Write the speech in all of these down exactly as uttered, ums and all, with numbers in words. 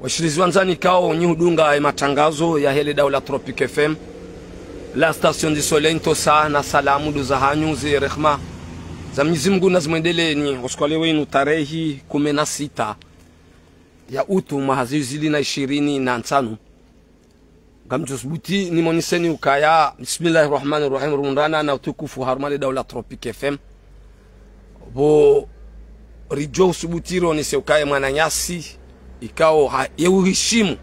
Washilizi wandzani ikao nyi hudunga ye matangazo yahe le daula Tropic F M, la station du soleil, ntosa na salamu ndo zahanyu ze rehma za Mwenyezi Mungu nazimwendeleeni, usiku wa leo wunu tarehi kume na sita ya utu mwaha zihwi zili na ishirini na ntsanu. Ngamdjo subuti nimoneseni ukaya, bismillahi rahmani rahim, rumundana na utukufu harumwa le daula Tropic F M. Pvo ridjo usubuti ronese ukaya mwananyasi ikao ha, ye uhishimu,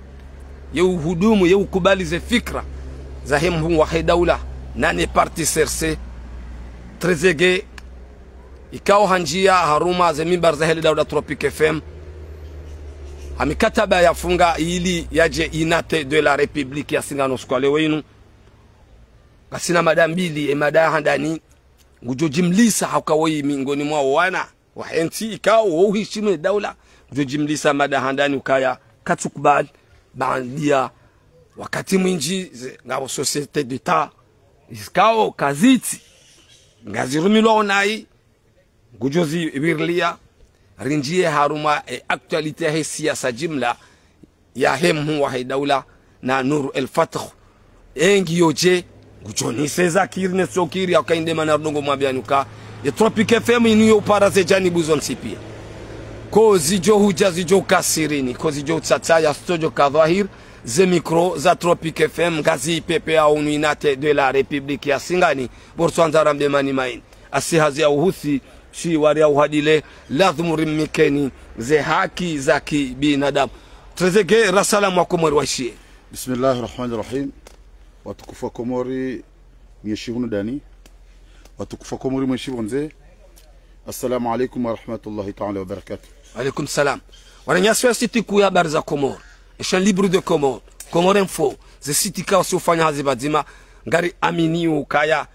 ye uhudumu, ye ukubali ze fikra zahe mhuu wahe daula, nane parti C R C, Trezeguet, ikao hanjia harumwa ze mimbar zahe le daula Tropic F M, ha mikataba yafunga ili yadje inate de la République ya Singano usiku wa leo wunu. Ngasina mada mbili, ye mada ya handani, ngudjo jimlisa hauka woyi miongoni mwa wana wahe ntsi ikao wo uhishimu ye daula, ngudjo jimlisa mada handani ukaya katsukubali, baanda wakati mwindji ze, ngapvo société d'État, zikao kazitsi, ngazirumilwao nayi, ngudjo zipvirilia, rinjie harumwa, e, actualité yahe siasa jimla yahe mhuu wahe daula na Nour El Fath. Engi yodje, ngudjo nise zakiri ne tsokiri, yauka inde mana rudungo mwambiani uka ye Tropic F M inu yo upara ze janibu zontsi pia. Ko zidjo hudja zidjo ukasirini, ko zidjo utsatsaya, zitsodjo ka dhwahir, ze micro za Tropic F M ngazi ipepea unu inate de la République ya Singani, pvo ritsandza rambe mani maini. Asi hazi ya uhusi, shi wari ya uhadile, lazimu rimnikeni ze haki za kibinadamu. Trezeguet, rasalamu wa Komori waishie. Bismillahi rahmani rahim. Watukufu wa Komori, mweshi hunu ndani. Watukufu wa Komori, mweshi pvondze. Assalamu alaikum wa rahmatullahi ta'ala wa barakatuh. Alaikum salam. Wananyasi wa site kuu ya habari za Komori, Chaîne Libre de Comores, Comores Info, ze site ikao si ufanya hazi pvadzima, ngari aminio ukaya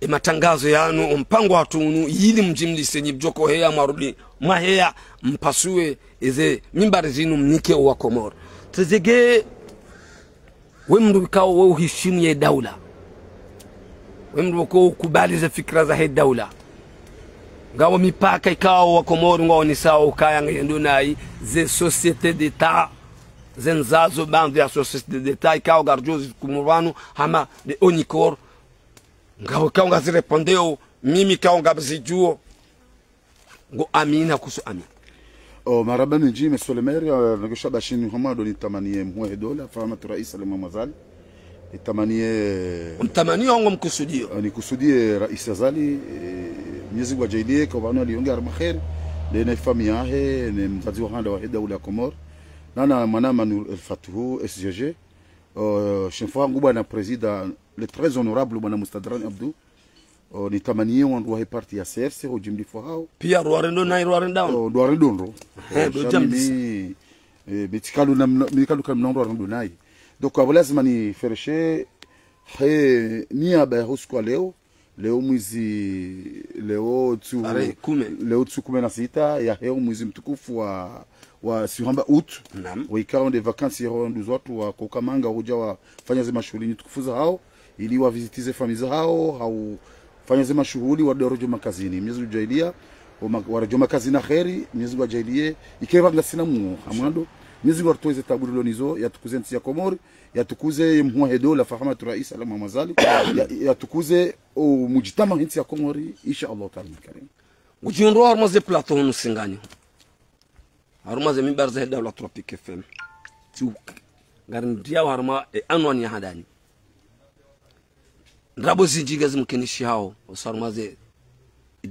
ye matangazo yanu, o mpango wahatru unu, ili mjimlise nyi mdjoko heya mwarudi mwaheya, mpasue eze mimbari zinu mnike owa Komori. Trezeguet, we mndru ikao we uhishimu ye daula, we mndru ikao ukubali ze fikira zahe daula, ngapvo mipaka ikao wa Komori ngwaonesao ukaya ngayendo nayi, ze société d'État, ze ndzazo baadhwi ya société d'État ikao ngaridjo zihukumu pvanu hama de ONICOR, ngapvo ikao ngazirepondeo, mimi ikao ngazidjuo, ngo amina kusu amina. O, marahaba mendji, monsieur le maire, eh, nako shabashini hama ndo nitamanie mhuu wahe daula, Fahamatu Rais Ali Mwamwazali. Nitamanie, mtamanie wangu mkusudio, eh, nikusudie Rais Azali, eh, Mwenyezi Mungu ajaaliye, kwa pvanu aliyonge harumwa kheri, nde na ifamiyi yahe, ne mdzadze wa handa wahe daula ya Komori. Nana mwanama Nour El Fath, S G G, eh, shemfo hangu bwana président, le très honorable bwana Moustadrani Abdou, o, nitamanie wandru wahe parti ya C R C, ho jimlifu hao. Pia rwarendo nayi, rwarenda. O, ndo warendo ndro. He, ndo jamlisa. Sha mimi, eh, mi tsikalu na mna-, mi tsikalu ka mna ndro warendo nayi. Donc, apvo lazima nifereshe, he, niaba ya usiku wa leo, leo mwezi, leo tsu-, tarehi kume. Leo tsu kume na sita, yahe o mwezi mtukufu wa, wa si hamba août. Naam. Waikao nde vacances yaho nduzu watru wa koka manga hudja wafanya ze mashuhuli nyi tukufu zahao, ili waviziti ze famiyi zahao, hau fanya ze mashuhuli, warudi waredjee makazini. Mwenyezi Mungu ajaaliye, o ma-, waredjee makazini na kheri, Mwenyezi Mungu ajaaliye, ike pvanga sina muo, ha mwando, Mwenyezi Mungu aritowe ze taabu rilo nazo, yatukuze ntsi ya Komori, yatukuze ye mhuu wahe daula, Fahamatu Rais Ali Mwamwazali, ya-, yatukuze o mujitamaa he ntsi ya Komori, insha Allah Ta'ala Karim. Ngudjihundro harumwa ze plateau hunu Singani, harumwa ze mimbari zahe daula Tropic F M. Tsi uka, ngari ndiao harumwa, e, anwani ya handani. Ndrabo zindji ngazimkinishihao, osa harumwa ze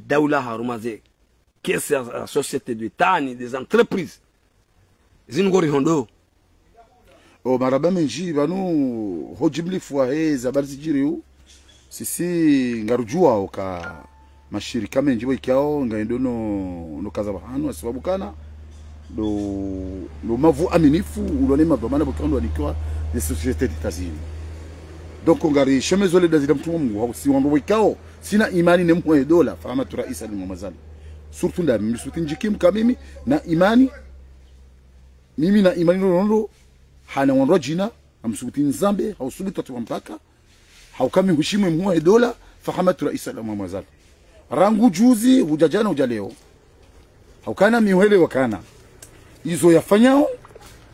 daula, harumwa ze caisse ya, ya société d'État ni des entreprises. Zinu ngori hondro. O, marahaba mendji, pvanu ho jimlifu wahe ze habari zidjiriyo, sisi ngarudjuao ka mashirika mendji waikao ngayendo no, no kaza pvahanu, hasibabu kana ndo, ndo mavu aminifu, ulo ne madhwamana waikao ndo wanikiwa ze sociétés d'État zinu. Donc, ngari shemezo le dazi la mtume Mungu, hau si wandru waikao sina imani ne mhuu wahe daula, Fahamatu Rais Ali Mwamwazali. Surtout nda mimi, surtout ndjikimu ka mimi, na imani, mimi na imani ndro ndro, hana wandru wadjina, ngamsubuti nizambe, hau subuti watru wa mpaka, hauka mi huheshimu mhuu wahe daula, Fahamatu Rais Ali Mwamwazali. Rangu juzi, hudja djana, hudja leo. Haukana mi uhelewa kana izo yafanyao,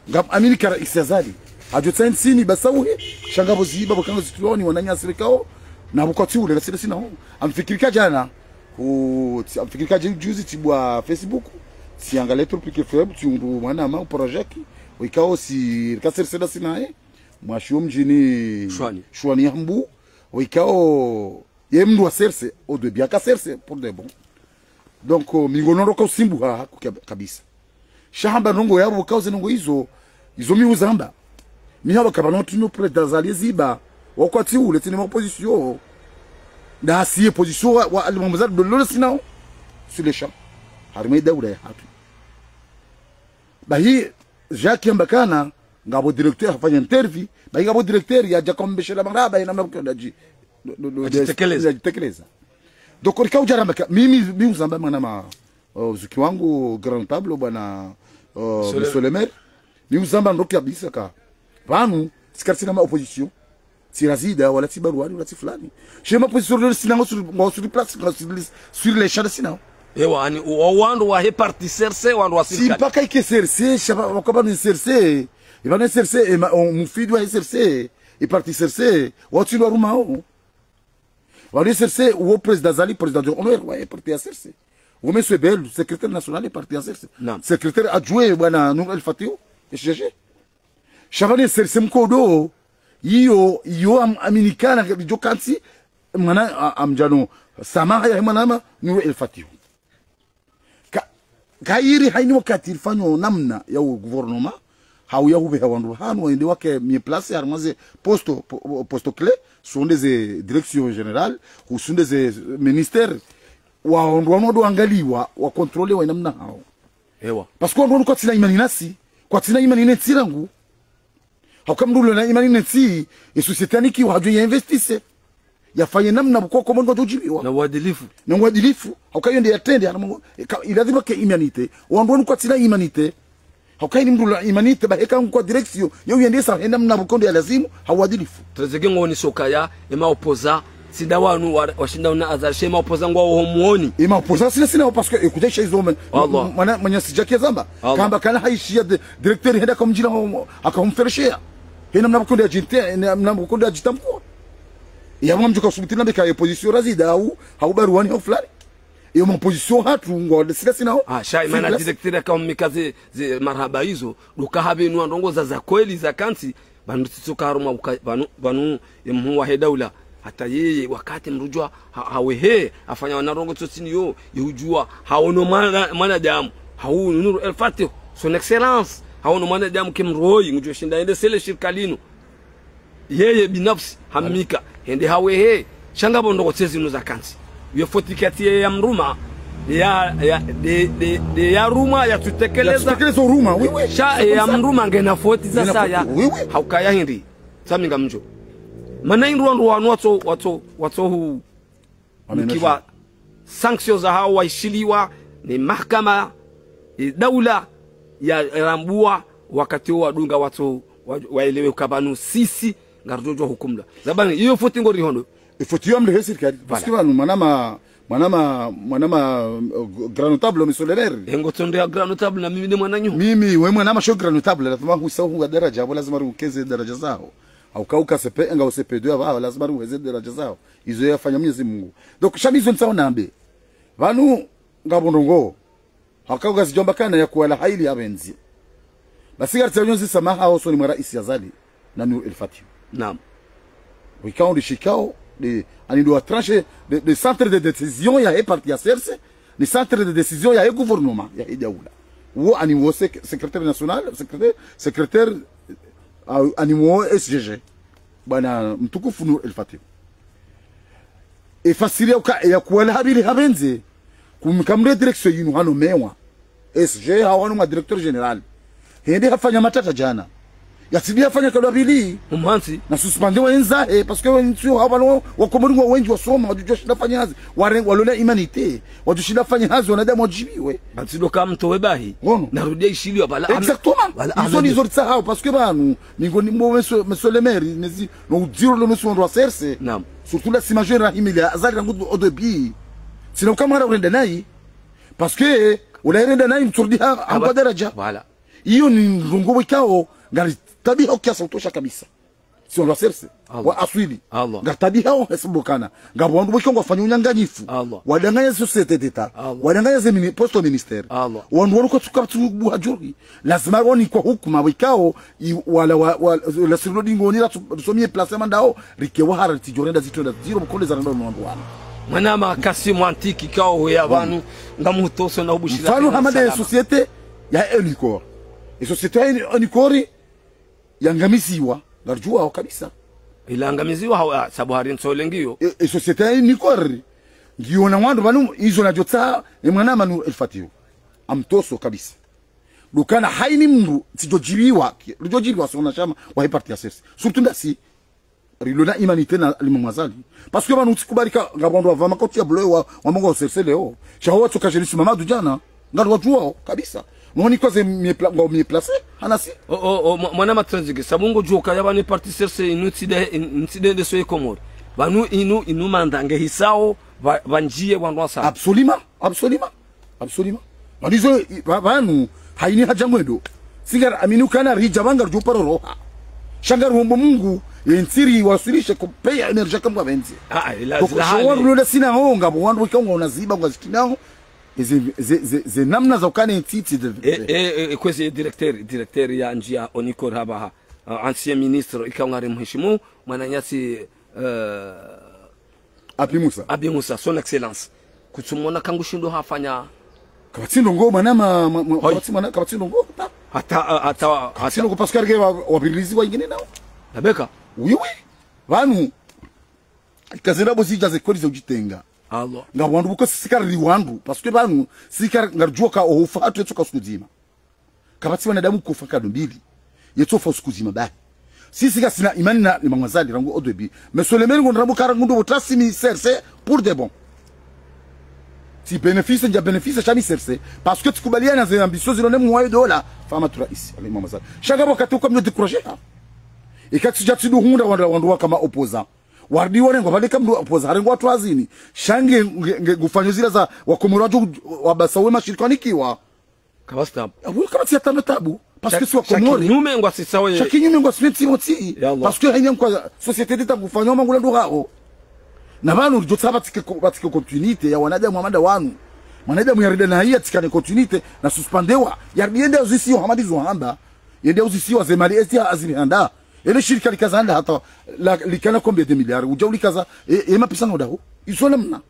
Ngam amini ka raisi Azali. Hadjo tsaha ntsini basa uhe, sha ngapvo ziba pvwakanga zitulwa ni wananyasi rikao, na pvwakati ule ngasile sina ho. Amfikiri ka djana, ku-, tsi-, amfikiri ka dju-, juzi tsibwa Facebook, tsiangalie Tropic F M, tsiundru mwana ma uparajaki, wikao si rika sersela sina he, mwashi wo mdjini Shwani. Shwani ya Mbu, wikao, ye mndru wa serse, au début aka serse, pour de bon. Donc, euh, mi ngo nono ka usimbuha, ha, ku-, kabisa. Sha hamba ndrongo yapvo, kauze ndrongo izo, izo mi uzamba. Mi hamba kapvana wantru no président Azali ziba, wakati ule tsini ma opposition. Na si ye opposition wa, wa, alimambo za dololo sinao. Sur le champ. Harimwa idaula ya hatru. Bahi, Jacques Mbakana, ngapvo directeur hafanya interview, bahi ngapvo directeur yadja kambeshela marahaba, ye namna pvwakao ndadji, do, do, do, Adjitekeleza. Adjitekeleza. Donc, rika udjaramba ka, mimi, mi uzamba mwana ma, euh, zuki wangu, grand notable, bwana, euh, Monsieur le Monsieur le maire, mi uzamba ndro kabisa ka. Pvanu, si karitsina ma opposition. Tsi razida, wala tsi baruani, wala tsi fulani. Sha ma opposition, sina ngo sur, ngo sur place, ngo sur, sur le champ, sina. Ewa, ani, wa, wandru wa he parti serse, wandru wa tsi sirikali. Mpaka ike serse, sha pva, wakaba ni serse. Iba ni serse, e ma, o, mufidi wa he serse, e parti serse, watsi ndo warumao. Wale serse, wo président Azali, président d'honneur, wa he parti ya serse. Wo monsieur Bel, secrétaire national ya parti ya serse. Naam. Secrétaire adjoint, bwana Nour El Fath, S G G. Sha pvanu serse mkodo, iyo, iyo am-, aminikana, lidjo kantsi, mwana, a-, amdjano, samaha ya mwana ma, Nour El Fath. Ka, kayiri hayini wakati rifanyo namna ya u gouvernement, hau ya ubeha wandru hanu, wende wake mie place, harimwa ze poste, po-, poste clé, sunde ze direction générale, husunde ze ministère, wa wandru wanu ndo wangaliwa, wa contrôler wa namna hao. Ewa. Parce que wandru wanu kwatsina imani nasi, kwatsina imani ne ntsi rangu. Hauka mndru ule na imani ne ntsi, e société anikiwa hadjo ya investisse. Yafanye namna pvwakao Komori wadjo djibiwa. Na uadilifu. Na uadilifu. Hauka yo nde yatrende, hana mwa-, e ka, ilazimu ke humanité. Wandru wanu kwatsina humanité. Hauka ini mndru la humanité, ba heka ngwa direction, yo yendesa, he namna pvwakao nde ya lazimu, ha uadilifu. Trezeguet ngo ni sokaya, e ma opposant, tsi nda wanu wa, washinda una Azali, sha e ma opposant ngwao ho mwoni. E ma opposant sina sina, parce que, écoutez, chez hommes, Allah. Mwana, mwana si Jacques zamba. Allah. Kamba kana haishiya de, directeur henda kamdjila ho, aka humfereshea. He namna pvwakao nde ya djinte, he namna pvwakao nde ya djitamkua. Ya mwa mdjuka usubutila mbeka ye opposition razida hau, hau baruani hau fulani. Iyo ma opposition hatru ngwa sila sinao. Ah, sha imana directeur aka umika ze, ze marahaba izo, ndo ka hapvenua ndrongo za, za kweli za kantsi, pvanu tsitso karuma uka-, pvanu, pvanu ye mhuu wa he daula. Hata yeye wakati mrudjwa ha-, hawehe, hafanya wana ndrongo tso tsini yo, ye udjua, haono mwana, mwanadamu, hau Nour El Fath, son excellence, haono mwanadamu ke mroi, ngudjo shinda yende sele shirika linu. Yeye binafsi, hamika, hende hawehe, sha ngapvo ndrongo tse zinu za kantsi. Ye foti kati ye ya mruma, ya, ya, de, de, de ya ruma, ya tsutekeleza. Ya tsutekeleza uruma, oui, oui. Sha, c'est comme ya ça. Mruma ngena foti za saya. Ngena foti, oui, oui. Haukaya hindri. Sami ngamdjo. Mana hindru wandru wanu watso, watso, watso hu. Wamenosha. Nikiwa sanction za hao waishiliwa ni mahakama, e, daula ya rambua wakati wo wadunga watso wa, waelewe uka pvanu sisi ngarudjodjwa hukumlwa. Zabani, iyo foti ngori hondo. E foti yo amri he sirikali. Voilà. Parce que pvanu mwana ma, mwana ma, mwana ma, euh, grand notable, monsieur le maire. Engo tsondo ya grand notable na mimi ni mwananyu. Mimi, we mwana ma sho grand notable, lazima husa huwa daraja, bo lazima rukeze daraja zaho. Hauka uka C P un, nga u C P deux, aba, lazima ruweze daraja zaho. Izo yafanya Mwenyezi Mungu. Donc, sha mi izo nitsaho nambe. Pvanu, ngapvo ndrongo. Hauka uka zidjomba kana ya kuwala haili ya benzi. Basi ngari tsaho nyonzi samaha osoni mwa raisi Azali na Nour El Fath. Naam. Wikao ndi shikao, de, ani ndo wa tranche, de, de centre de décision ya he parti ya C R C, ni centre de décision ya he gouvernement, ya he daula. Wo ani wo sec-, secrétaire national, secrétaire, secrétaire, ah, ani wo S G G. Bwana mtukufu Nour El Fath. E fasiri ya uka, ya kuwala habili habenze, kumkamre direction yinu hano mewa. S G hau hano mwa directeur général. Hende hafanya matata djana. Yatsidi hafanya kadwa pvili. Umhansi. Na suspendre wa enza, eh, parce que wentsi hao pvanu wa Komori ngwa wendji wasoma, wadjudjua shinda fanya hazi. Ware-, walola humanité. Wadjua shinda fanya hazi, wanadamu wadjibiwe. Bantsi ndo ka mtowe bahi. Ngono. Na rudia ishiliwa pvala. Exactement. Pvala izo nizo ritsahao, parce que pvanu, mi ngoni mbo monsieur, monsieur le maire, nezi, no udziro lo monsieur wa C R C. Naam. Surtout la sima jeune rahimili, Azali rangu au début. Sina ukamara urenda nayi. Parce que, ula irenda nayi, mtsurudi ha, ha, aba-, kwa daraja. Voilà. Iyo ni ndrongoo ikao, ngaritaabihao kiasi utosha kabisa. Si wandru wa serse. Allah. Wa aswili. Allah. Ngaritaabihao hasibabu kana. Ngapvo wandru wekao ngwafanya unyanganyifu. Allah. Wadanganya société d'État. Allah. Wadanganya ze mini-, poste ministère. Allah. Wandru wanu kwatsuka tsu buhajuri. Lazima wanikwe hukuma wekao, i-, wala wa, wa, la sirilo dingoni la tsu-, tsomiye place mandao, rike wahara tsi djo renda zitronda ziro mkonde za renda wandru wanu. Mwanama Kassim Antiki ikao huya pvanu, ngamutoso na ubushira. Mfano hama de société ya Unicor. E société ya Uni-, Unicor, yangamiziwa, ngaridjuwao kabisa. Ila yangamiziwa hawa, sabu hari ntsolengiyo. E, e société ya Unicor, ngiyo na wandru pvanu, izo nadjotsaha, e mwanama nu El Fatihu. Amtoso kabisa. Ndo ukana haini mndru, tsidjodjibiwa, ki-, ridjodjibiwa si wanashama, wahe parti ya serse. Surtout ndasi, rilo na humanité na Imam Azali. Parce que pvanu tsikubali ka, ngapvo wandru wavaa makoti ya bleu wa, wa mongo wa serse leo. Sha ho watsoka Jeunesse Mamadu djana. Ngariwadjuwao kabisa. Mwoni kwa ze mie pla-, ngwao mie place, hanasi. O, o, o, mwa-, mwanama Tranzige, sabu ngodjuwa ukaya pvanu parti serse inu tsi de, in-, tsi de ndeso ye Komori. Pvanu inu, inu manda ngehisao, pva-, pvandjiye wandru wasa. Absolument, absolument, absolument. Pvanu izo, i-, pva-, pvanu, haini hadja ngwendo. Si ngariamini ukana ridja pvanu ngaridjo paro roha. Sha ngariombo Mungu, ye ntsi riwaswilishe ko peya énergie kamwe pvendze. Ah, ah, ila, donc, zila sho hali. Wandru leo sina ho, ngapvo wandru wekao ngwao na ziba, ngwao zitinao. Ze, ze, ze, ze namna za ukana ntiti de. E, e, e, e, kwezi directeur, directeur ya ndjiya Unicor hapvaha. Ah, ancien ministre, ikao ngarimheshimu, mwananyasi, eh, Abi Musa. Abi Musa, son excellence. Kutsumona kangushindo hafanya. Kapvatsi ndrongoo mwanama, ma-, ma-, kapvatsi mwana, kapvatsi ndrongoo, ta. Hata, hata, hata. Kapvatsi ndrongoo parce que arike wa, wapvirizi wengine nao. Nabeka? Oui, oui. Pvanu. Ikazenda bo zidja ze kweli za udjitenga. Allah. Ngapvo wandru buko sisi kariri wandru. Parce que pvanu, sisi kar-, ngaridjuwa ka ohufa hatru yetsoka suku dzima. Kapvatsi wanadamu kofa kado mbili. Yetsofa usiku dzima bahi. Sisi ngasina imani na Imam Azali rangu au début. Mais seulement ngondrabo kara ngundo botasi mi serse pour de bon. Tsi bénéfice, ndja bénéfice sha mi serse. Parce que tsikubaliana ze ambition zilo ne mwayo dola. Fama tura isi, ali Imam Azali. Sha ngapvo wakati uka mnyo décourager ha. Ika tsidja tsidu hundra wandru, wandru wa kama opposant. Wardi warengwa, pvale ka mndru opposant, harengwa wandru hazini. Sha nge, nge, nge, ngufanyo zila za, wa Komori wadjo, wabasa we mashirika wanikiwa. Kapvatsi tabu. Abu, kapvatsi ya tabu tabu. Parce que si wa Komori. Sha kinyume ngwasisa we. Sha kinyume ngwasisa we tsi motsi. Ya Allah. Parce que haina nkwa société d'État ngufanyo mangula ndo hao. Na pvanu ridjo tsaha pvatsike ko-, pvatsike continuité ya wanadamu wa manda wanu. Mwanadamu yarida na hiya tsikane continuité na suspendewa. Yaridi yende uzisiwa hamadi zo hamba. Yende uzisiwa ze mali esti ya azili handa. Ele shirika likaza handa hata la, likana combien de milliards. Udja ulikaza, e, e mapesa no daho. Izo namna.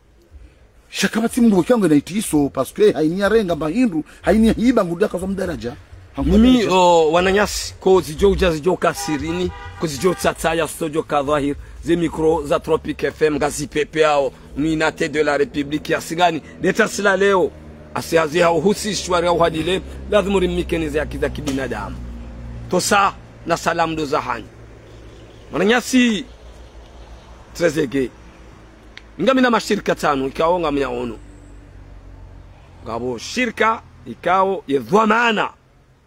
Sha kapvatsi mndru wekao ngena itiso, parce que haini yarenga mba hindru, haini yahiba ngudo yakazwa mdaraja. Mimi, o, wananyasi, ko zidjo udja zidjo ka sirini, ko zidjo tsatsa ya studio ka dhwahir, ze micro za Tropic F M, ngazi pepe yao, Unité de la République ya Singani, leta sila leo, asi hazi ha uhusi shwari ya uhadile, lazimu rimikeni ze haki za kibinadamu. Tosa na salamu ndo za hanyu. Mwananyasi, Trezeguet. Ngamina mashirika tsanu, ikao ngamina ono. Ngapvo shirika, ikao ye dhwamana,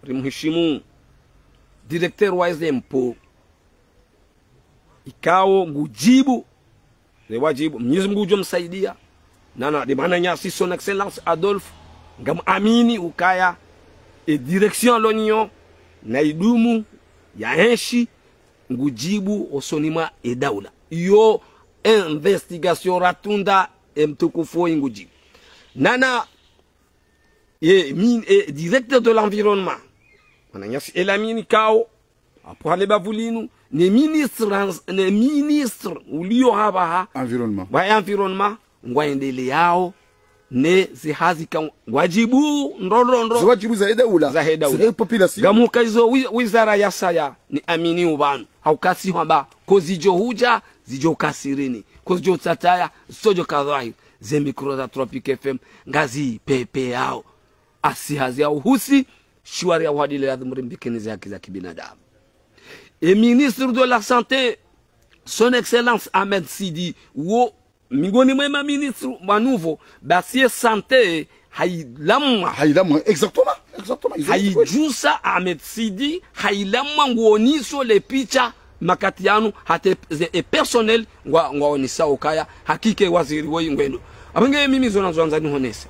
rimheshimu, directeur wa ze impôts. Ikao ngudjibu, ne wadjibu, Mwenyezi Mungu udjo msaidia. Nana, de mwananyasi son excellence Adolphe, ngamwamini ukaya, e direction aloniyo, na idumu, ya enshi, ngudjibu osoni mwa e daula. Iyo investigation ratunda e mtukufu oyi ngudjibu. Nana, e, min-, e, directeur de l'environnement. Mwananyasi Elamine ikao, apvo hale bavu linu, ne ministre, ne ministre uliyo hapvaha. Environnement. Wa environnement, ngwaendeleyao, ne ze hazi ka ngwadjibu, ndro, ndro, ndro. Ze wadjibu za e daula. Za e daula. Za e population. Ngamuka izo wi-, wizara ya saya, niamini upvanu. Hauka si hwamba, ko zidjo hudja, zidjo ka sirini. Ko zidjo tsataya, zitsodjo ka dhwahir. Ze micro za Tropic F M, ngazi pepe yao. Asi hazi ya uhusi, shwari ya uhadile lazimu rimbikeni ze haki za kibinadamu. E ministre de la Santé, son excellence Ahmed Sidi, wo mingoni mwe ma ministre wa nouveau, basi ye santé, hailamwa. Hailamwa, exactement, exactement, ils ont trouvé. Haidjusa Ahmed Sidi, hailamwa ngoniso le picha, makati yanu, hata e personnel, ngwa, ngwaonesa ukaya, hakika waziri woyi ngwendo. Apvo nge mimi zo nandzo andza nihonese.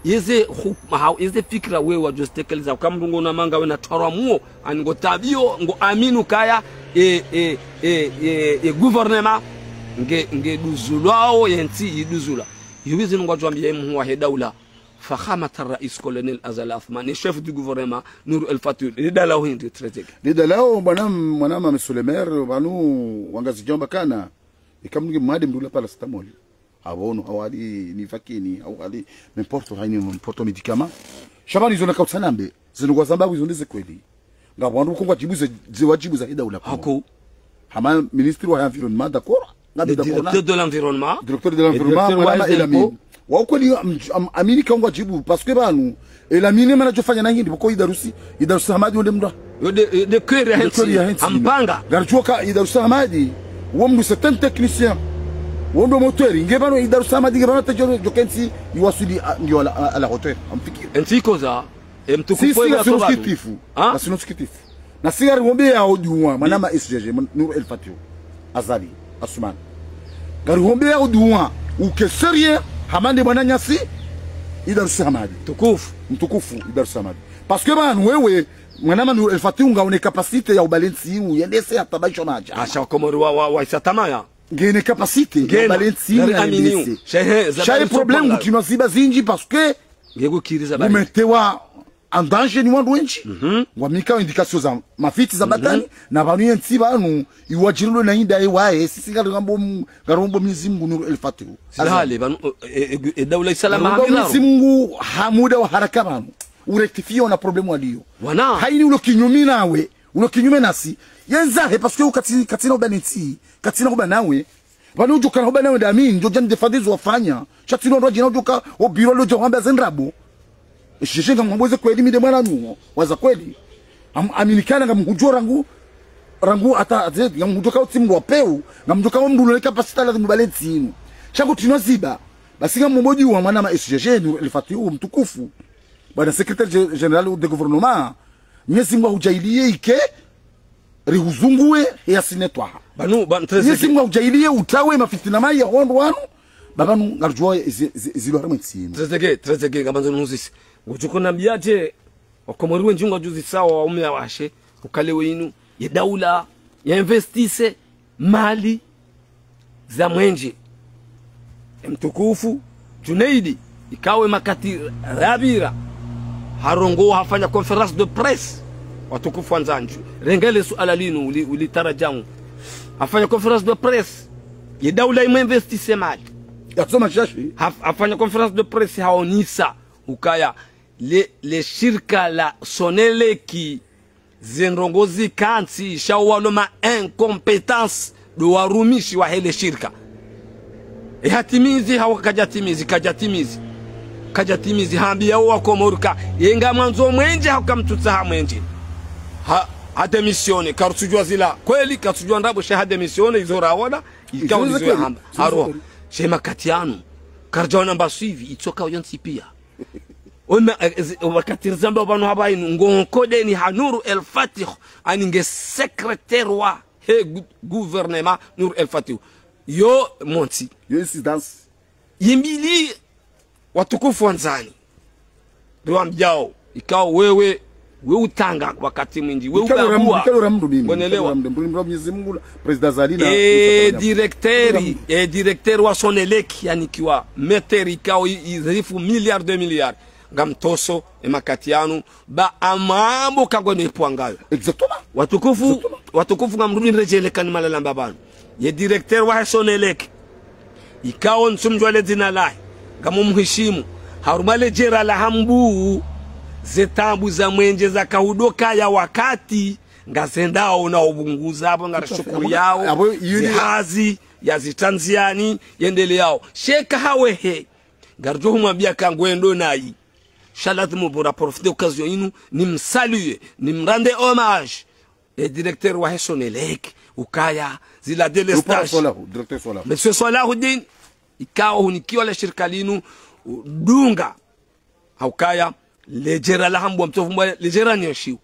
Yeze hukuma hau, yeze fikira wewe wadjozitekeleza, uka mndru ngo na manga we na twarwa muo, ani ngo tabiyo, ngo aminu kaya, e, e, e, e, e gouvernement, nge, nge duzulwao, yentsi iduzula. Yiwizi nungu adjwambiya ye mhuu wahe daula, Fakhamat Rais Colonel Azali Assoumani, chef du gouvernement, Nour El Fath, le dala uhindi, très bien. Le dala o, mwana, mwana mame Solemer, pvanu, wangazidjamba kana, ika mndru nge mwade mndru la paracétamol. Abono, hawali ni vakini, hawali n'importe, haini n'importe médicament. Sha pvanu izo nakautsanambe, zinu ngwazambao izo nde ze kweli. Ngapvo wandru ko ngwadjibu ze, ze wadjibu zahe daula ko. Hako. Hama ministre wa environnement, d'accord? Ngami d'accord na directeur de l'environnement. Directeur de l'environnement, directeur mwana wa mame Elamine. Wa ukweli, am-, am-, amini ka ngwadjibu, parce que pvanu, Elamine mana djofanya na hindri, pvoko Idarousse, Idarousse Hamadi wonde mndru. Yo de, de kweli ya hentsi. Hampanga. Ngaridjuwa ka Idarousse Hamadi, wo mndru c'est un technicien. Wo ndo moteur. Nge pvanu Idarousse Hamadi, nge pvanu tadjo, djo kentsi, iwaswili, a, nge à la, à, à la hauteur. Hamfikiri. Entsi ikoza, e mtukufu. Si, si, ngasino sikitifu. Ha? Ngasino sikitifu. Na si ngarihombeyao dua, mwana mame S G G, Nour El Fath. Azali Assoumani. Ngarihombeyao dua, uke sérieux, hama nde mwananyasi, Idarousse Hamadi. Mtukufu. Mtukufu, Idarousse Hamadi. Parce que pvanu wewe, mwana mame Nour El Fath, ngauna capacité ya ubale ntsi inu, yendese hata baisho madja. Asha Wakomori wa, wa, wa isa tamaya. Ngena capacité ya ubale ntsi inu, yendese. Shehe, za. Sha ye problème, ngutsinwa ziba zindji, parce que nge kukiriza bari. Umetewa en danger ni wandru wendji. Mhm. Ngwamnika indication za mafiti za batani, na pvanu yentsi pvanu, iwadjirilo na inda ewaye, sisi ngaringombo m-, ngaringombo Mwenyezi Mungu Nour El Fath. Sila hale, pvanu, e, e, e, e daula isalama. Ngaringombo Mwenyezi Mungu ha muda wa haraka pvanu. Urectifier ona problème waliyo. Wana. Haini ulo kinyume nawe, ulo kinyume nasi. Yendza he, parce que ukatsi, katsina ubale ntsi, katsina ubale nawe. Pvanu udjoka na ubale nawe ndami, ndjo djani défendre zo wafanya. Sha tsi no ndro djina udjoka, o biro lo djo wamba ze ndrabo. Sheshe ngamwambo ze kweli mi nde mwana nuo, waza kweli. Am-, aminikana ngamhudjo rangu, rangu hata, ze, ngamhudjo ka utsi mndru wa peu, ngamhudjo ka mndru ulo capacité lazimu ubale ntsi inu. Sha ngutsinwa ziba, basi ngamwambo dua mwana mame S G G, Nour El Fath, mtukufu. Bwana secrétaire gé-, général de gouvernement, Mwenyezi Mungu ahudjaaliye ike, rihuzunguwe, yasine twaha. Pvanu, pvanu, très bien. Mwenyezi Mungu ahudjaaliye, utawe mafitina mayi ya wandru wanu, ba pvanu ngaridjuwa zi-, zi-, zilo harimwa entsi inu. Très bien, très bien, ngamandzo nihuzise. Ngudjo kunambiya dje, Wakomori wendji ngwadjuzisao waume washe, uka leo inu, ye daula, ya investisse, mali za mwenje. E mtukufu Junaidi, ikao e makati yapvira, harongowa hafanya conférence de presse. Watukufu wandzani, rengele suala linu uli, ulitarajamu. Hafanya conférence de presse. Ye daula imu investisse mali. Yatsoma shashi. Haf-, hafanya conférence de presse haonesa ukaya le, le shirika la Sonelec ze ndrongoo zikantsi, sha walo ma incompétence ndo warumishi wahe le shirika. E hatimizi, hau kadjatimizi, kadjatimizi. Kadjatimizi, hambiya o Wakomori ka, ye ngamwandzo mwenje, hau kamtsutsaha mwenje. Ha, ha démissionner, karutsudjuwa zila. Kweli, karutsudjuwa ndrabo, sha ha démissionner, izo raona, ikao izo izo kweli, yahamba. Izo izo kweli. Haroha. She makati yanu, karidjaona mba suivi, itsoka uyo ntsi piya. Ona, eh, zi-, wakati rizamba pvanu hapva inu, ngo nkodeni ha Nour El Fath, ani nge secrétaire wahe gou-, gouvernement Nour El Fath. Yo montsi. Yo incidence. Yimbili watukufu wandzani. Riwambiyao, ikao wewe, we utanga wakati mwindji, we ikao ra mndru, ubagua. Ikao ra mndru mimi, bonelewa. Ikao ra mndru, mndru, mndru Mwenyezi Mungu, Président Azali na, e, Président Azali na, directeur, e, directeur wa Sonelec, yanikiwa, meteri ikao i, i, rifu milliard de milliard. Ngamtoso, e makati yanu, ba amambo kagweno ipwangayo. Exactement. Watukufu, exactement. Watukufu ngamrudi nredjele kani malalamba pvanu. Ye directeur wahe Sonelec. Ikao ntsumdjuwa le dzina lahe, ngamumhishimu. Harumwa le jera la Hambu, ze taabu za mwenje zaka hudokaya wakati, ngazendao na ubunguza, apvo ngarishukuriyao, apvo yuli ze hazi, ya zitranziani, yendeleyao. Sheka hawehe, ngaridjo humwambiya ka ngwendo nayi. Sha lazimu pvo ra profiter occasion inu, nimsaluer, nimrendre hommage. E directeur wahe Sonelec, ukaya, zila délestage. Rupara Solahu, directeur Solahu. Monsieur Salahuddin, ikao hunikiwa le shirika linu, u-, dunga. Haukaya, le jera la Hambu wa mtsovu mbwa, le jera ni yashiu.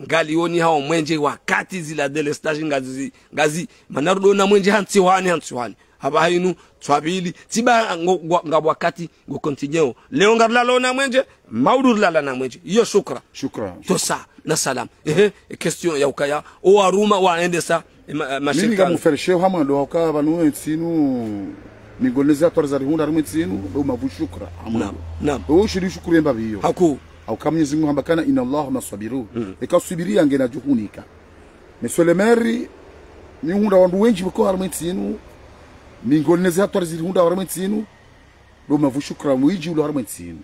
Ngalioni hao mwenje wakati zila délestage ngazi, ngazi, mana rudo na mwenje hantsi wani, hantsi wani. Apvaha inu, tswabili, tsiba ngo, ngo, nga wakati, ngo continueo. Leo ngarilalo na mwenje, maudu rilala na mwenje. Iyo shukra. Shukra. Tosa, na salam. Ehe, question ya ukaya, o waruma waendesa, e ma, e mashirika. Mimi ngamfereshe hamwando, hauka pvanu entsi inu, miongoni ze hatwari zarihundra harimwa entsi inu, ndo mavu shukra, hamwando. Naam, naam. Ushiri shukuru yemba biyo. Haku. Hauka Mwenyezi Mungu hamba kana, "Inna Allaha ma'as sabirin." Mm. Eka usubiri yange na juhunika. Monsieur le maire, nihundra wandru wendji wako harimwa entsi inu, miongoni ze hatwari zirihundra harimwa entsi inu, ndo mavu shukra mwindji ulo harimwa entsi inu.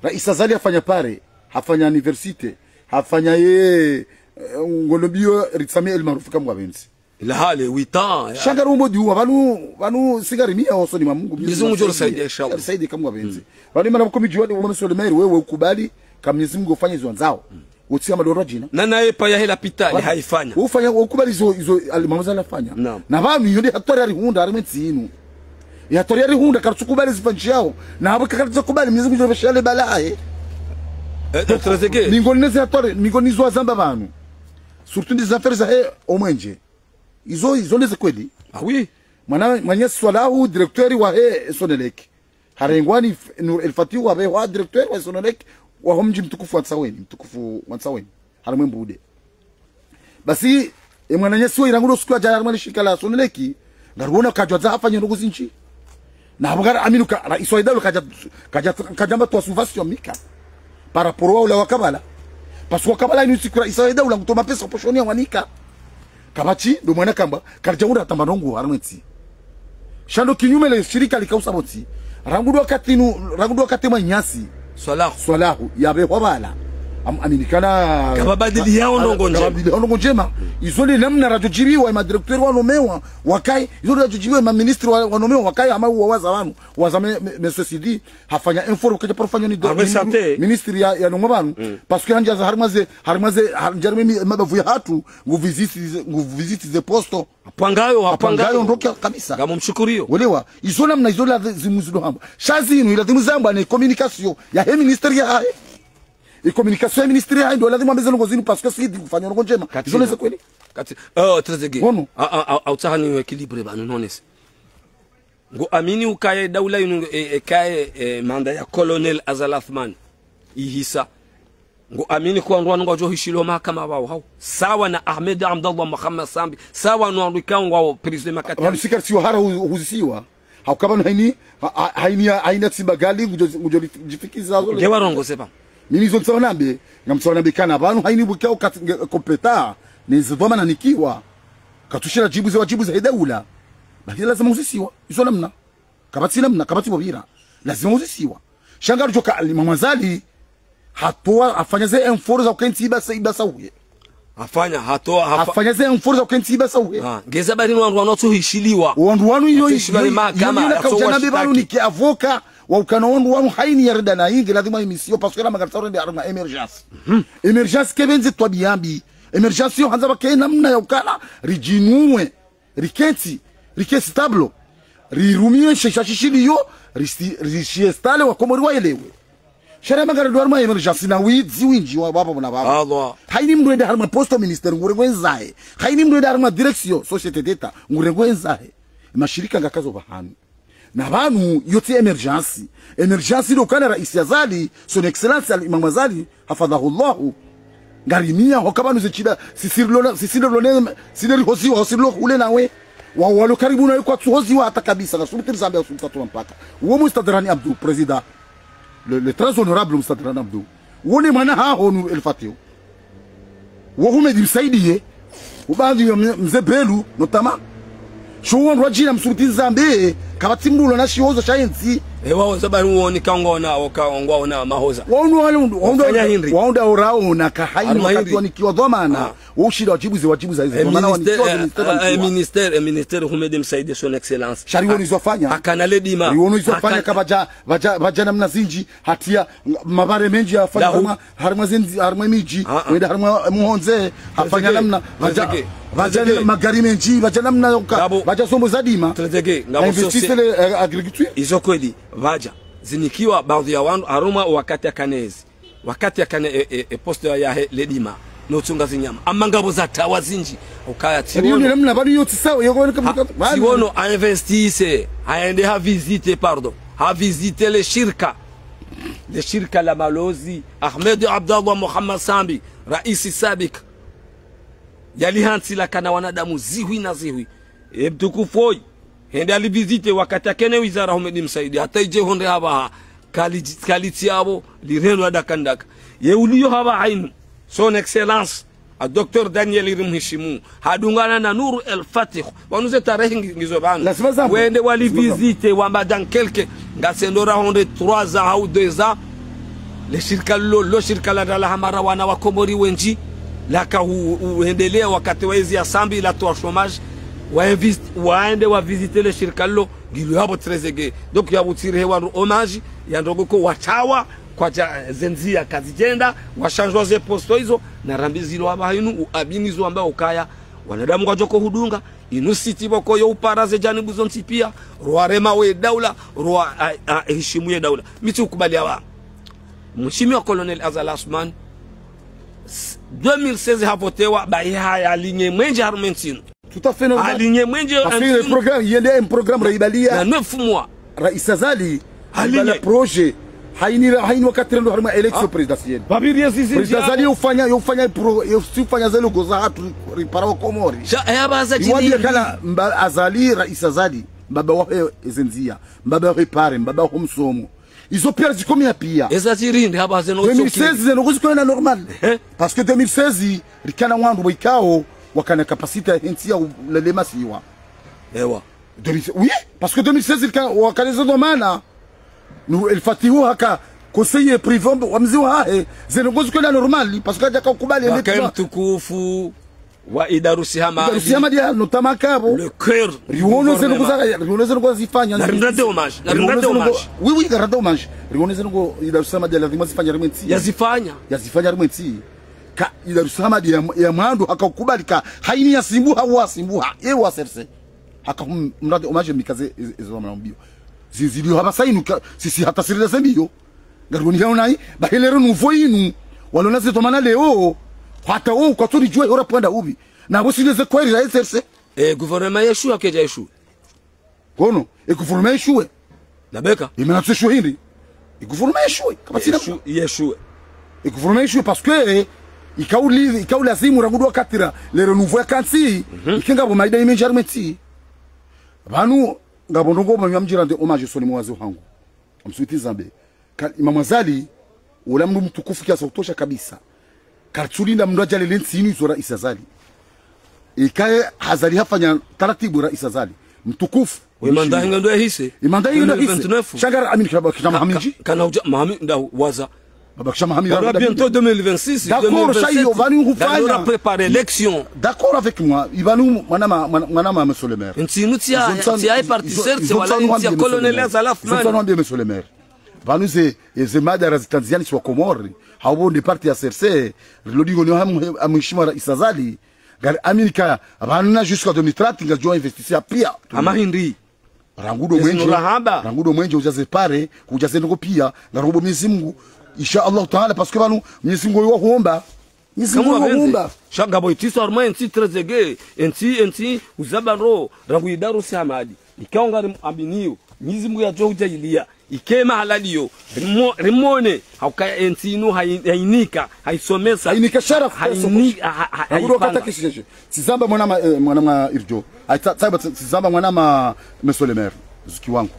Raisi Azali hafanya pare, hafanya université, hafanya ye, eh, ngolo biyo ritsame El Maarouf kamwe wapvendze. Ila hale, huit ans, ya. Sha ngari umodi uwa, pvanu, pvanu si ngari miya hosoni mwa Mungu, Mwenyezi Mungu ngari saidiya, inshallah. Ngari saidiya kamwe wapvendze. Mm. Pvanu mana mkomi juwa ni, Monsieur le maire, wewe ukubali, ka Mwenyezi Mungu ufanye izo wandzao. Mm. Utsi ya madoro djina. Na naye paya he lapitali, haifanya. Ufanya, ukubali izo, izo, Ali Mamza lafanya. Naam. Na pvanu, iyo nde hatwari yarihundra, harimwa entsi inu. Ye hatwari yarihundra, karitsukubali zifanyishiyao. Na hapvo kakariza kubali, Mwenyezi Mungu ngudjo pvesha le bala lahe. Eh, eh, Trezeguet. Miongoni ze hatwari, miongoni zo wazamba pvanu. Surtout nde ze affaire zahe, o mwenje. Izo, izo nde ze kweli. Ah oui. Mwana, mwananyasi Swalahu, directeur wahe Sonelec. Harengwa ni F-, Nour El Fath wapvehwa directeur wa Sonelec, waho mdji mtukufu wa Ntsaweni, mtukufu wa Ntsaweni. Harimwa Mbude. Basi, e mwananyasi wo irangu ndo siku yadja harimwa le shirika la Sonelec, ngariwona kadjwa za hafanya ndrongo zindji. Na hapvo ngari amini ka, raisi wa idaula kadja, kadja, kadja mba twa subvention mika. Par rapport wa ula wa kabla. Parce que wa kabla inu siku raisi wa idaula ngutowa mapesa poshoni yawanika. Kapvatsi, ndo mwana kamba, karidja undra tamba ndrongo, harimwa entsi. Sha ndo kinyume le shirika likausa pvontsi. Rangu ndo wakati nu, rangu ndo wakati mwananyasi. Swalahu. Swalahu, yapvehwa pvala. Am-, aminikana. Kapvabadili yao ndrongo ndjema. Kapvabadili yao ndrongo ndjema. Izo nde namna radjo djibiwa, ma directeur wanomewa, wakaye, izo nde radjo djibiwa, ma ministre wa, wanomewa, wakaye, hama uwa waza pvanu, waza me, me, me ceci dit, hafanya effort, wakati paro fanya ni do, ah, mais mi-, santé. Ministre ya, ya nongo pvanu. Mm. Parce que handja za harimwa ze, harimwa ze, handja harimwa mi, mabavu yahatru, ngu visite ze, ngu visite ze poste. Hapvangayo, hapvangayo. Hapvangayo ndro kabisa. Ngamumshukuriyo. Welewa, izo namna izo lazimu zido hamba. Sha zinu, ilazimu zamba ne communication yahe ministère yahahe. E communication ya ministère yahahe, ndo lazimu ambe ze ndrongo zinu, parce que si ndi kufanya ndrongo ndjema. Katsina. Izo nde ze kweli. Kati, oh, Trezeguet. Wono. A, a, a, a, utsaha ni équilibre pvanu, nonese. Ngo amini ukaye daula inu, e, e, kaye, e, manda ya Colonel Azali Assoumani ihisa. Ngo amini kuwa wandru wanu ngwadjo hishiliwa mahakama pvao hau. Sawa na Ahmed Abdallah Mohamed Sambi. Sawa no wandru ikao ngwao prison makati. Pvanu si karisiwa hara hu-, huzisiwa. Hauka pvanu haini, ha-, ha-, haini ya, haini ya tsimba gali, ngudjo, ngudjo li-, djifikiza zo le. Nge warongoze pvanu. Mimi izo ntsaha nambe, ngamtsaha nambe kana pvanu haini bukao kat-, nge, complète, ne ze dhwamana nikiwa. Katsushira djibu ze wadjibu zahe daula. Basi lazima uzisiwa. Izo namna. Kapvatsi namna, kapvatsi pvapvira. Lazima uzisiwa. Sha ngaridjo ka Ali Mamza Azali, hatowa, hafanya ze effort za ukentsi ibasa, ibasa uye. Hafanya, hatowa, hafa- Hafanya ze effort za ukentsi ibasa uye. Ah, ngeza bari no wandru wanu watsohishiliwa. Wandru wanu iyo, watsohishiliwa iyo, ni mahakama, iyo, iyo, yatso kaudja nambe pvanu washitaki. Nike avocat, wa ukana wandru wanu haini ya reda na inge, lazima imisiyo, parce que la magarita rende harimwa émergence. Mhm. Émergence kepvendze twabiya mbi. Émergence yo handza pvake namna ya ukana, ridjinuwe. Rikentsi, rike stable. Rirumiye she sha shishiliyo, risi-, rishiestale wa Komori waelewe. Sha rema ngari ndo harimwa émergence na widzi windji wa pvapvo na pvapvo. Allah. Haini mndru ende harimwa poste au ministère ngurengwe ndzahe. Haini mndru ende harimwa direction, société d'État, ngurengwe ndzahe. Mashirika ngakazo pvahanu. Na pvanu, iyo tsi émergence. Émergence ndo ukana raisi Azali, son excellence Ali Imam Azali, hafadhahu Allahu. Ngarimiya, hoka pvanu ze shida, sisi rilona, sisi rilona, sisi rihoziwa, sisi rilo hule nawe. Wa, walo karibu nawe kwatsuhoziwa hata kabisa, ngasumtiri Zambia, ngasumtatula mpaka. Wo Mustadrani Abdou, président. Le, le très honorable Mustadrani Abdou. Wo ne mwana haho Nour El Fath. Wo Houmed Msaidié, ubaadhwi ya mze-, mze Belou, notamment. Sho wandru wadjina msurutini Zambie, kapvatsi mndru ulo na shihozo sha entsi. Ewa, oza bari uoni ka ngwaona, oka ngwaona mahoza. Waundu wale undu, waundu, wafanya hindri. Waundu oraona ka haini harumwa wakati hindri wanikiwa dhwamana. Ah. Wo ushinda wadjibu ze wadjibu za hizo. E dhwamana ministère, wanikiwa, e, ministère e, e wanikiwa. Ministère, e ministère Houmed Msaidié, son excellence. Sha riwono izo afanya. Akana le dima. Riwono izo afanya. Akana kapvadja, pvadja, pvadja namna zindji, hatiya, mabare mendji yafanya. Lahu. Harimwa, harimwa zindzi, harimwa midji, ah, ah, wenda harimwa muhondze, hafanya namna, pvadja, pvadja magari mendji, pvadja namna yoka, pvadja sombo za dima. Pvadja investise le, eh, agriculture. Izo kweli, pvadja. Zinikiwa baadhwi ya wandru, harumwa wakati akana ezi. Wakati akana e, e, e poste ya, yahe le dima. No tsunga zinyama. Amma ngapvo za tawa zinji. Ukaya tsiwono. Namna bali yo tsisawa, yo kwa. Ha, tsiwono, a investisse, haende ha visite, pardon. Ha visite le shirika. Le shirika la malozi. Ahmed Abdallah Mohamed Sambi, raisi sabik. Yali hantsi lakana wanadamu zihwi na zihwi. E mtukufu oyi, hende ali visite wakati akene wizara Houmed Msaidie, hata idje hondre hapvaha, kali, kalitsi yapvo, lirendwa dakandaka. Ye uliyo hapvaha inu, Son Excellence, a Docteur Daniel Irimhishimu, hadungana na Nour El Fath, pvanu ze tarehi ngi-, ngizo pvanu. Wende wali visite, wamba dans quelques, ngasi ndo rahondre trois ans au deux ans, le shirika lo, lo shirika la dala hamara wana wa Komori wenji, laka hu-, huendelea wakati wa ezi ya Sambi la toa chômage, wa invest-, waende wa visite le shirika lo, ngilo yapvo Trezeguet. Donc yapvo tsire he wandru hommage, ya ndrongoo ko watawa, kwadja, eh, ze ndzia kazidjenda, washandjwa ze poste izo, na rambi zilo hapvaha inu, uabini zo amba ukaya, wanadamu ngwadjo ko hudunga, inu siti pvoko yo upara ze janibu zontsi pia, rwarema we daula, rwa, a, a, hishimu ye daula. Mi tsi ukubali apvaha. Mheshimiwa Colonel Azali Assoumani, s-, deux mille seize havotewa, bahi haya alinye mwenje harumwa entsi inu. Tout à fait normal. Alinye mwenje. Parce que le programme, il y a un programme, na, raibaliya. Na neuf mois. Raisi Azali, alinye. Ibala projet. Haini ra-, haini wakati rendo harumwa élection présidentielle. Président Azali yo ufanya, yo ufanya pro-, yo si ufanya ze logo za hatru, ripara wa Komori. Sha, eh, aba za jini. Iwambia kana, mba Azali, Raisi Azali, mbaba wahe eze ndzia, mbaba wahe pare, mbaba wahe msomo. Izo pia zikomea pia. Eza zirinde haba zeno. Deux mille seize zeno kuzikona normal. Eh? Parce que deux mille seize, rikana wandru waikao, wakana capacité ya hentsi ya u-, lele masiwa. Ewa. Deux mille seize, oui, parce que deux mille seize, rika-, wakana zo dhwamana. Nour El Fath haka, conseiller privé wa mziwa hahe, zeno kuzikona normal, parce que hadja kakubali. Wakaye mtukufu. Wa Idarousse Hamadi. Idarousse Hamadi ya notama kabo. Le cœur du gouvernement. Riwono zeno kuza, riwono zeno kuza zifanya. Na rimrende hommage, na rimrende hommage. Oui, oui, ngarende hommage. Riwono zeno ku Idarousse Hamadi ya lazima zifanya harumwa entsi. Yazifanya. Yazifanya harumwa entsi. Ka Idarousse Hamadi ya, ya mwando haka ukubali ka haini ya simbuha wa simbuha. Ye wa serse. Haka hum-, mrende hommage mikaze, e-, ezo mwana mbio. Zi-, zilio hapvasa inu ka, sisi hata sirida ze mbio. Ngaroni hao nayi, bahi le renouveau inu, walona ze dhwamana leo, hata o, kwatsu ridjuwa hora pvwenda upvi. Na pvo sile ze kweli za S R C. E gouvernement yeshuwa kedja yeshuwe. Kono, e gouvernement yeshuwe. Na beka. E mana tsu yeshuwe hindri. E gouvernement yeshuwe. Kapvatsi na yeshuwe. E gouvernement yeshuwe parce que, e, ikauli, ikaulazimu rangu ndo wakati ra, le renouveau ya kantsi, ike ngapvo maida imenji harumwa entsi. Pvanu, ngapvo ndrongoo mwa mdjirande hommage usoni mwa wazee hangu. Amswiti zambe. Ka-, Imam Azali, ula mndru mtukufu kiasi utosha kabisa. Kartsulinda mndru adjalele ntsi inu izo Raisi Azali. Ikaye Azali hafanya taratibu Raisi Azali. Mtukufu. We manda hinga ndo yahise. Imanda hinga ndo yahise. Deux mille vingt-neuf. Sha ngara amini kishama, kishama haminji. Ka-, kana uja, mahami, nda waza. Baba kishama hami. On a bientôt deux mille vingt-six, d'accord, deux mille vingt-sept. Sha iyo, pvanu hufanya. Nda préparer élection. D'accord avec moi. Ipvanu mwana ma, mwana, mwana ma, monsieur le maire. Ntsi inu tsi ya, tsi ya parti C R C wala ntsi ya colonel Azali Assoumani. Izo ntsi anu ambie, monsieur le maire. Pvanu ze, ze madara zitandziani si wa Komori. Haubo nde parti ya C R C. Rilodi ngoni wa ham-, hamhishima Raisi Azali. Ngari amini ka, pvanu na jusqu'à deux mille trente, ngadjo investisseur pia. Ama hindri. Rangu ndo mwenje. Rangu ndo mwenje uja ze pare, kuja ze ndrongoo pia. Ngarubo Mwenyezi Mungu. Insha Allah Taala, parce que pvanu, Mwenyezi Mungu wa huomba. Mwenyezi Mungu wa huomba. Sha ngapvo itsiso harumwa entsi Trezeguet, entsi, entsi, uzaba ro, rangu Idarousse Hamadi. Ikao ngari aminio, Mwenyezi Mungu yadjo uja iliya. Ike mahala liyo, rimo-, rimone, hauka entsi inu hai-, hainika, haisomesa. Hainika sharafu, haini-, ha-, ha-, ha-, haipanga. Tsizamba mwana ma, eh, mwana ma irjo. Ai, tsa-, tsaiba tsi-, tsizamba mwana ma, monsieur le maire. Zuki wangu.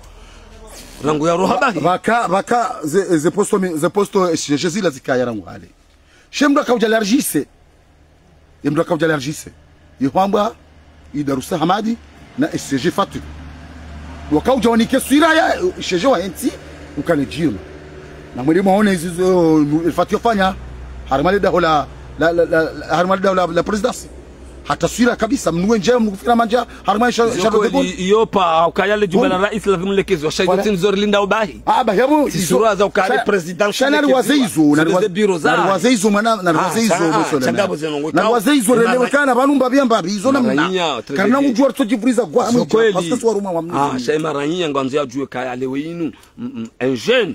Rangu ya roha bahi. Pvaka, pvaka, ze, ze posto mi-, ze posto, eh, siège zila zikaya rangu hale. She mndru akauja largise. Ye mndru akauja largise. Ye hwambwa, Idarousse Hamadi, na S G Fatou. Wakauja wanike swira ya, eh, S G wa hentsi, ukane djirma. Na mwende mwaone izi zo, nu, El Fath yofanya, harumwa le daho la, la, la, la, la, harumwa le daho la, la présidence. Hata swira kabisa, mndru wendje, mndru kufira mandja, harumwa sha-, sha-, iyo pa, ukaya le jumba la raisi lazimu lilekezwe, sha izo tsi ndzo rilinda ubahi. Ah, bahi yapvo, izo sura za ukaya le président sha nariwaze izo, nariwaze izo, mwana, nariwaze izo, monsieur le maire. Nariwaze izo, relewe kana, pvanu mbapvi ya mbapvi, izo namna. Karina ngudjuwa ritsodjivuriza gwa hamwe, parce que si waruma wa mndru. Ah, sha imaranyinya ngwandzo yadjuwe kaya lewe inu, mm, mm, un jeune,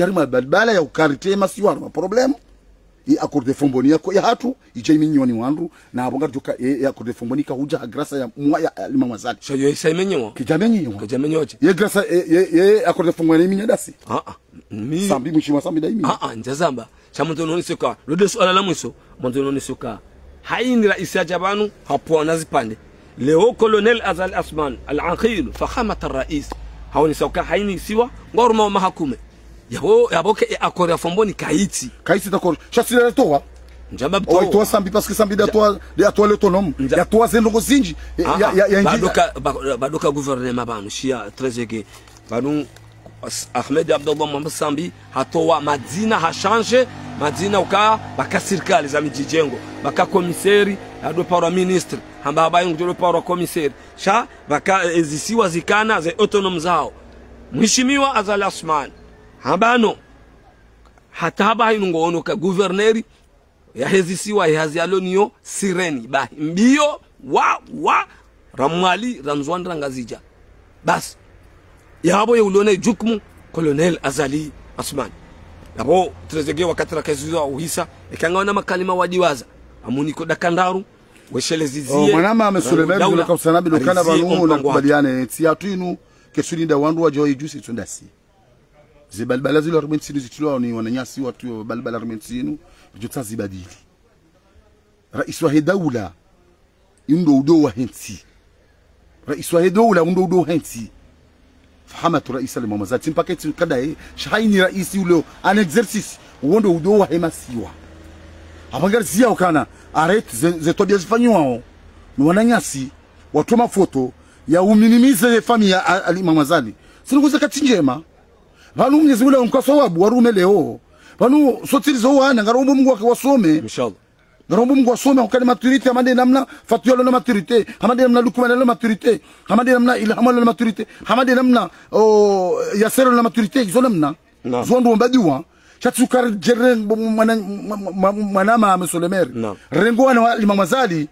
ridja harimwa balbala ya ukarite masiwa harimwa problème. Ye accord de Fomboni yako ya hatru, idja iminyiwa ni wandru, na apvo ngaridjo ka, ye, ye accord de Fomboni kahudja ha grâce ya mwa ya, ya Imam Azali. Sha yo isa iminyiwa? Kidja minyiwa. Kidja minyiwa dje? Ye grâce, ye, ye, ye accord de Fomboni iminyiwa ndasi. Ah, ah. Mi Sambi, mheshimiwa Sambi nda iminyiwa. Ah, ah, ndjazamba. Sha mwandzo nonese ka, lo nde suala la mwiso, mwandzo nonese ka. Hayini raisi yadja pvanu, hapvwa na zipvandre. Leo Colonel Azali Assoumani, al-Aqil, fakhamat ar-rais. Haonesa uka hayini isiwa, ngwaruma wo mahakume. Yapvo, yapvo ke, e, accord ya Fomboni kayitsi. Kayitsi d'accord. Sha sila yatowa. Ndjamba bitowa. Owa itowa Sambi, parce que Sambi nde yatowa, nde yatowa l'autonome. Ndja- Yatowa ze ndrongoo zindji. Ah, ya, ah, ya, ya, bado ka, ba-, bado ka gouvernement pvanu, shiya, Trezeguet. Pvanu, As-, Ahmed Abdallah Mohamed Sambi, hatowa madzina, ha changer madzina uka, pvaka sirikali za midjidjengo, pvaka komiseri, hado parwa ministre, hamba hamba yungu hado parwa komiseri. Sha, pvaka, e, zisiwa zikana, ze autonome zawo. Mheshimiwa Azali Assoumani, hamba no, hata hamba hayinu ngoono ka gouverneur, yahe zisiwa, ye hazi yalo niyo, sireni, bahi, mbiyo, wa, wa, ra Mwali, ra Ndzuwani, ra Ngazidja. Basi. Yapvo ye ulona jukumu, Colonel Azali Assoumani. Yapvo, Trezeguet wakati rakaziwa uhisa, eka ngawana makalima wadiwaza. Amuniko dakandaru, weshelezizie, Oh, mwanama, monsieur le maire, rangu daula, zilo kausana bilo kana arizie pvanu, ompango wake. Nakubaliane, tsi yatru inu, kesuli nda wandru wadjo ijusi tsu ndasi. Ze balbala zilo harumwa entsi inu zitrilwa ni wananyasi watru balbala harumwa entsi inu, ridjo tsa zibadili. Raisi wahe daula, ndo udo wahe ntsi. Raisi wahe daula, ndo udo wahe ntsi. Fahamu tu raisi Ali Mohamed Azali, mpaka eti kadaye, sha hayini raisi uleo, en exercice, uwo ndo udo wahe masiwa. Apvo ngariziya ukana, arrête ze, ze twabiya zifanyiwao, ni wananyasi, watru mafoto, ya uminimize ye famille ya A-, Ali Mohamed Azali. Tsi ndrongoo za kati ndjema. Pvanu Mwenyezi Mungu nka sawabu, warume leo. Pvanu sotsiri zo wana, ngarombo Mungu wake wasome. Inshallah. Ngarombo Mungu wasome, hukane maturité, hama nde namna Fatu yalo na maturité, hama nde namna Lukman yalo na maturité, hama nde namna Ilham yalo na maturité, hama nde namna, oh, Yasser yalo na maturité, izo namna. Naam. Zo ndo womba dua. Sha tsi ukari djere mbo-, mwana, mwa-, mwa-, mwa-, mwanama, monsieur le maire. Naam. Rengo wana wa Imam Azali,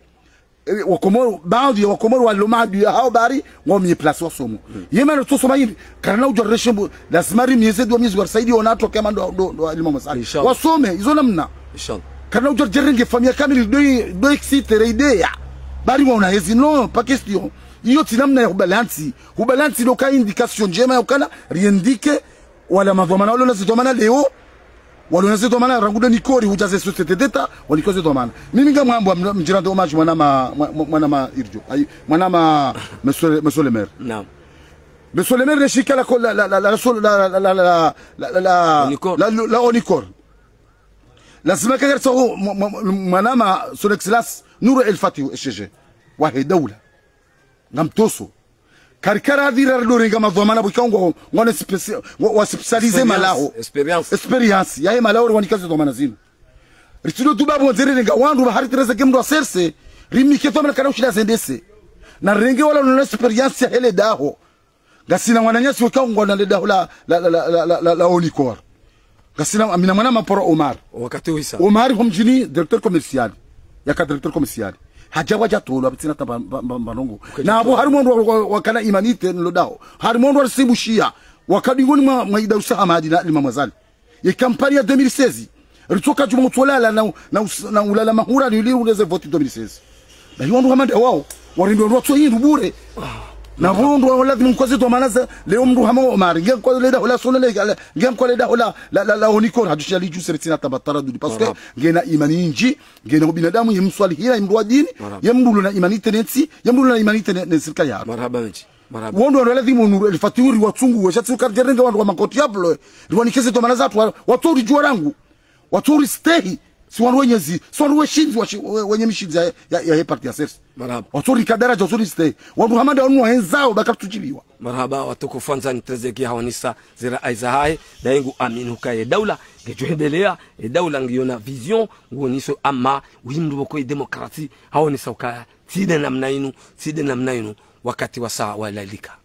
eh, Wakomoro, baadhi ya Wakomoro walo maadui ya hao bari, ngwao mie place wasomo. Mm. Ye mana tso soma hindri, karina udjo reshembo, lazima ri miezi dua miezi warisaidi ona atru kama ndo, ndo, ndo Imam Azali. Inshallah. Wasome, izo namna. Inshallah. Karina udjo djerenge famille kamili do, do exciter idée ya. Bari waona hezi, non, pas question. Iyo tsi namna ya hubalansi. Hubalansi ndo ka indication ndjema ya ukana, riendike, wala madhwamana, walo na zidhwamana leo, walo na zidhwamana rangu de nikori hudja ze société d'État, wanikwa zidhwamana. Mimi ngamwambo mna-, mdjirande hommage mwanama, mwa-, mwa-, mwanama Irdjo. Ayi, mwanama monsieur, monsieur le maire. Naam. Monsieur le maire, le shika la ko-, la, la, la, la, la, so-, la, la, la, la, la, la, la, Onicor. La, la, la Onicor. Lazima kagarisa ho, mwa-, mwa-, mwanama, son excellence, Nour El Fath, S G G. Wahe daula. Ngamtoso. Karikara adhira ridorenga madhwamana pvo ikao ngwa, ngwa ne spéci-, wa, wa spécialisé malaho. Expérience. Expérience. Yahe malaho riwanike ze dhwamana zinu. Ritsido tuba pvondze rirenga wandru pvahari tereze ke mndru wa serse, rimnike dhwamana kana ushinda zendese. Na rirenge wala lona expérience yahe le daho. Ngasina wananyasi wekao ngwana le daho la, la, la Onicor. Ngasina, amina mwanama paro Omar. Wakati uhisa. Omar ho mdjini directeur commercial. Yaka directeur commercial. Hadja wadja tolwa pvitsina tamba mba, mba, mba ndrongoo. Ukadja tolwa. Na apvo harimwa wandru wa, wa, wakana humanité nilo daho. Harimwa wandru wa risibu shiya. Wakati ngoni mwa, mwa Idausa Hamadi na Imam Azali. Ye kampani ya deux mille seize. Ritsoka djuma utsolala na, na us-, na ulala mahura ni uli uleze vote deux mille seize. Na hiyo wandru hama nda wao, warindi wandru watso hindru bure. Na pvo wandru wao lazima mkwaze dhwamana za, leo mndru hama Omar, nge mkwaze le daho la Sonelec, nge mkwaze le daho la, la, la, la Onicor, hadjusha lidju sere tsina tamba taradudi. Parce que ngena imani nyindji, ngena ubinadamu, ye mswalihina, ye mndru wa dini, ye mndru ulo na imani tenetsi, ye mndru ulo na imani tene-, ne sirikali ya. Marahaba mendji. Marahaba. Wandru wandru lazima Nour El Fath uri watsungu, we shatsi ukari djerenge wandru wa makoti ya bleu, riwanike ze dhwamana zatru, wa-, watso uridjua rangu, watso uristehi. Si wandru wenye zi, si wandru weshindzi wa shi-, we-, wenye mishindzi ya, ya, ya he parti ya CRC. Marahaba. Watsorika daraja, watsorisite. Wandru hama nda wanu wahendzao, baka tsuchibiwa. Marahaba, watukufu wandzani, Trezeguet haonesa zera aiza hahe, na yengu amini ukaya ye daula, ngedjo hendelea, ye daula ngiyo na vision, nguoneso ama, uyi mndru pvoko ye démocratie, haonesa ukaya, tsi nde namna inu, tsi nde namna inu, wakati wasa walalika.